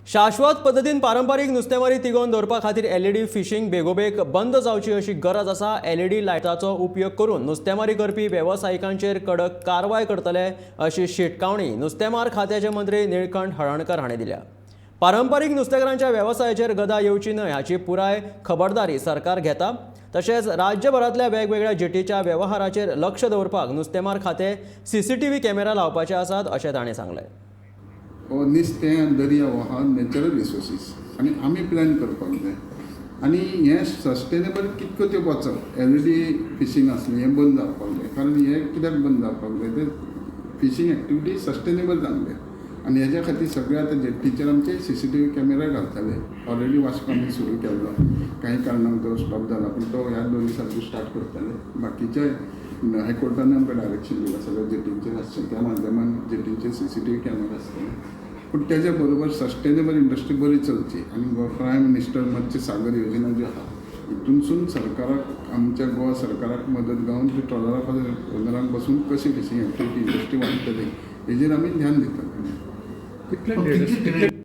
शाश्वत पद्दतीन पारंपारीक नुस्तेमारी तिगोवन दवरपा खातीर एलईडी फिशींग बेगोबेग बंद जावची अशी गरज आसा. एलईडी लायटाचो उपयोग करून नुस्तेमारी करपी वेवसायिकांचेर कडक कारवाय करतले अशी शिटकावणी नुस्तेमार खात्याचे मंत्री निळकंठ हळर्णकर हांणी दिल्या. पारंपारीक नुस्तेकारांच्या वेवसायाचेर गदा येवची न्हय हाची पुराय खबरदारी सरकार घेता. तशेंच राज्यभरांतल्या वेगवेगळ्या जेटीच्या वेव्हाराचेर लक्ष दवरपाक नुस्तेमार खातें सीसीटीव्ही कॅमेरा लावपाचे आसात अशें तांणी सांगलें. हो नुस्तें आनी दर्या हो आहा नॅचरल रिसोर्सीस आनी आमी प्लॅन करपाक जाय आनी हें सस्टेनेबल कितको तें वचप. एलईडी फिशींग आसलें, हें बंद जावपाक जाय. कारण हें कित्याक बंद जावपाक जाय? तें फिशींग एक्टिविटी सस्टेनेबल जावंक जाय आनी हेज्या खातीर सगळे आतां जेट्टीचेर आमचे सीसीटीव्ही कॅमेरा घालतले. ऑलरेडी वास्को आमी सुरू केल्लो, काही कारणाक तो स्टॉप जाला, पूण तो ह्या 2 दिसांत स्टार्ट करतले. बाकीचे हायकोर्टान आमकां डायरेक्शन दिलां, सगळ्या जेटींचेर आसचें. त्या माध्यमान जेटींचेर सीसीटीव्ही कॅमेरा आसतले. पूण तेज्या बरोबर सस्टेनेबल इंडस्ट्री बरी चलची आनी प्रायम मिनिस्टर मत्स्य सागर योजना जी आहा, हितूनसून सरकाराक, आमच्या गोवा सरकाराक मदत गावन ती ट्रॉलरा ओनरांक बसून कशी फिशींग एक्टिविटी इंडस्ट्री वाडटली हेजेर आमी ध्यान दितले. कितले?